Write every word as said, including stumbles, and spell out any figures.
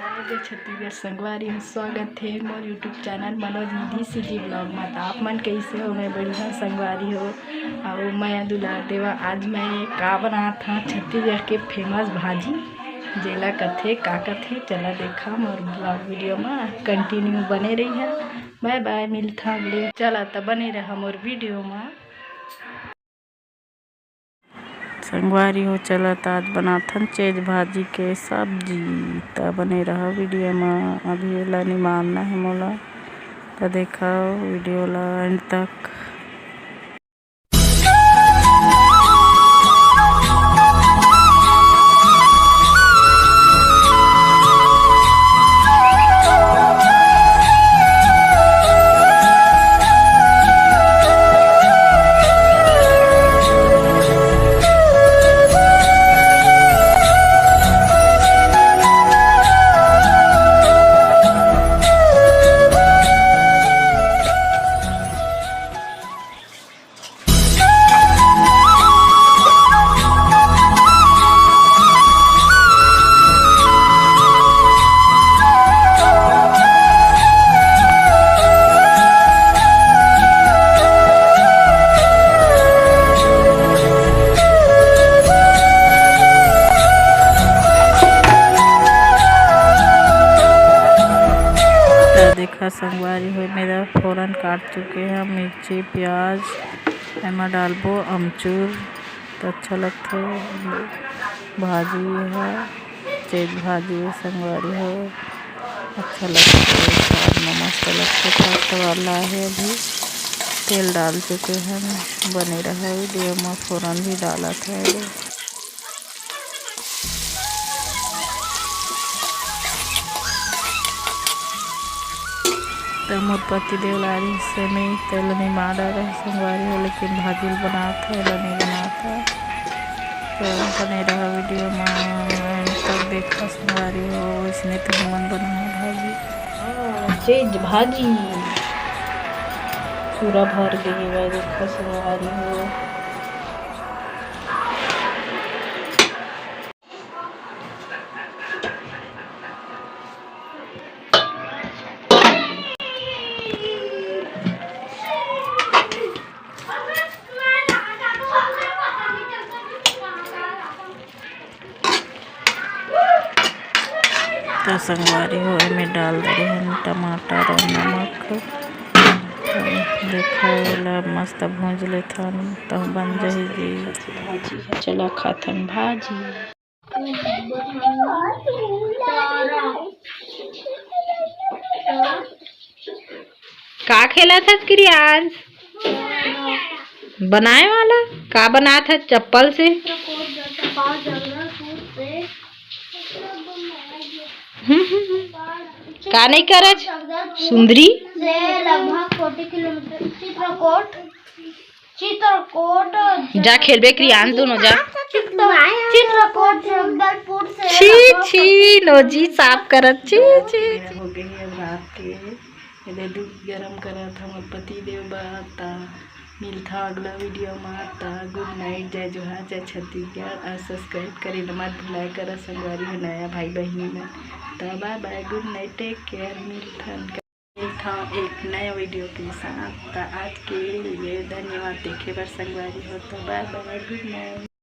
जय छत्तीसगढ़ संगवारी हो, स्वागत हे मोर YouTube चैनल मनोज निधि CG vlog मा। त आप मन कइसे हो? मैं बढ़िया संगवारी हो। अउ मैं दुलार देवा, आज मैं का बनात हव, छत्तीसगढ़ के famous भाजी, जेला कथे का कथे, चला देखा मोर vlog video मा continue बने रहिहा। Bye bye, मिलथा अगले। चला त बने रहा मोर video मा। संगवारी हो, चलत आज बनाथन चेज भाजी के सब्जी। त बने रहा video मा। अभी एला निमारना हे मोला, त देखा video ला end तक। त देखा संगवारी हो, मेरा फोरन काट चुके हैं, मिर्ची, प्याज, एमा डालबो अमचूर, त अच्छा लगथे भाजी ह। चेज भाजी संगवारी हो, अच्छा लगथे, स्वाद में मस्त लगथे। First वाला हे, अभी तेल डाल चुके हैं। बने रहा video में, फोरन भी डालत हे। त मोर पति देव ला रिहिस हे, मैं तेल निमार डारे संगवारी हो, लेकिन भाजी ल बनात हे, बने बनात हे। त बने रहा video मा, end तक देखा संगवारी हो। इसने तो हमन बनाए भाजी, चेज भाजी, पूरा भर गई है, देखा संगवारी हो। त संगवारी हो, एमे डाल दे हन टमाटर अउ नमक। देखो, एला मस्त भूंज लेथन, त बन जाही जी। चला खाथन भाजी। का खेलत हस क्रियांश? बनाए वाला? का बनात हस चप्पल से? हम्म, हम्म, हम्म। का नहीं करच? सुंदरी? से लगभग चालीस किलोमीटर चित्रकूट चित्रकूट जा खेलबे क्रियांश, दोनों जा। चित्र-, चित्रकूट जगदलपुर से छी, छी, नोजी साफ करत, छी, छी। हो गई अब रात के, एदे दूध गरम करत हमर पति देव बा। त मिलथा अगला video मा। त good night, जय जोहार, जय छत्तीसगढ़। अउ subscribe करे ल मत भुलाए करा संगवारी हो, नया भाई बहिनी मन। त bye bye, good night, take care, मिलथन। मिलथन एक नया video के साथ। त आज के लिए धन्यवाद देखे बर संगवारी हो। त bye bye, good night।